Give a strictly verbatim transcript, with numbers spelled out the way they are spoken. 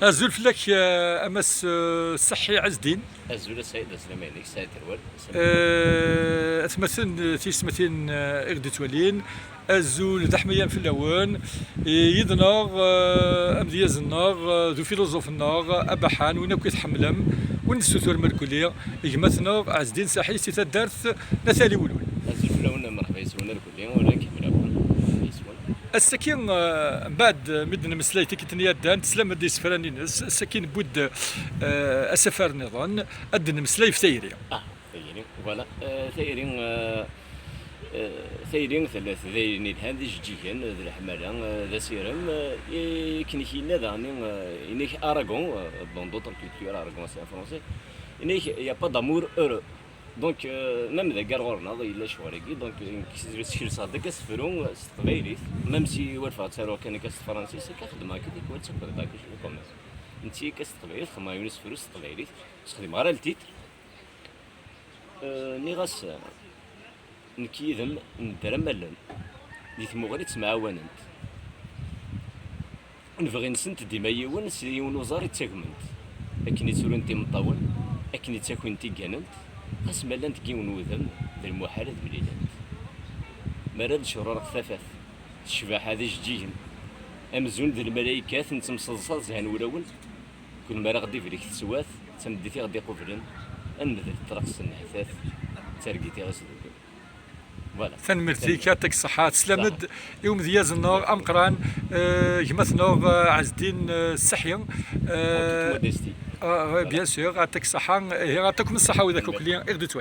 Azul fell-ak, eh, a Mass, eh, Seḥḥi Ɛezdin. Azul a Saɛid, aslama-inek, Saɛid Terwal. Eh, atmaten, eh, tiyesmatin, eh, i ɣ-d-ittwalin. Azul d aḥmayan fell-awen. Eh, yid-neɣ, eh, amedyaz-nneɣ, eh, d ufiluẓuf-nneɣ, abaḥan, win akk i tḥemmlem, win nessutur merkuli, gma-tneɣ Ɛezdin Seḥḥi si taddart n At Ali Welwel. Azul fell-awen, merḥba yes-wen irkelli, wala kemmel-awen. Yes-wen. Ass-agi, eh, mbeɛd mi d-nemmeslay tikkelt-nni yaddan, teslam-d i isefran-ines, ass-agi newwi-d, eh, asafar nniḍen, ad d-nemmeslay ɣef tayri. Ah, tayri, voilà. Eh, tayri, eh, eh, tayri tella d ayen yelhan d ijeǧǧigen, d leḥmala, eh, d asirem, eh, i, akken i k-yenna daɣen, eh, inek Aragon, eh, dans d'autres cultures, Aragon c'est en français, inek, il n'y a pas d'amour heureux. Donc, euh, même dagi ar ɣur-neɣ yella ccɣel-agi, donc, euh, nekk skelseɣ-d akka asefru s teqbaylit, même si walfeɣ ttaruɣ kan akka s tefransist, akka xeddmeɣ akka tikwal d takuḍ-, d acu commerce. Netta akka s teqbaylit, xedmeɣ yiwen asefru s teqbaylit, ur sexdimeɣ ara le titre. Euh, nniɣ-as, euh, nekk yid-m nedder am allen, di tmuɣli ttemɛawanent. Lebɣi-nsent dima yiwen, s yiwen uẓar i ttagment. Akken i ttrunt imeṭṭawen, akken i ttakin tiganent, xas ma llant deg yiwen wudem, d lmuḥal ad mlilent. Mi ara d-tecrureḍ tafat, d ccbaḥa d ijeǧǧigen, amzun d lmalaykat nettemseḍsa zzhan wulawen, kul mi ara ɣ-d-iblek teswat, d tameddit i ɣ-d-iqublen, ad nmedl ṭṭraq s nnehtat, d targit i ɣ-isduklen. Voilà. Tanemmirt-ik, yɛṭik ṣṣeḥḥa. Teslam-d i umedyaz-nneɣ ameqqran, eh, gma-tneɣ, eh, Ɛezdin, eh, Seḥḥi. En toute modestie. Ah, bien sûr, yɛṭik ṣṣeḥḥa. Ihi, yɛṭikum ṣṣeḥḥa widak akk i ɣ-d-ittwalin.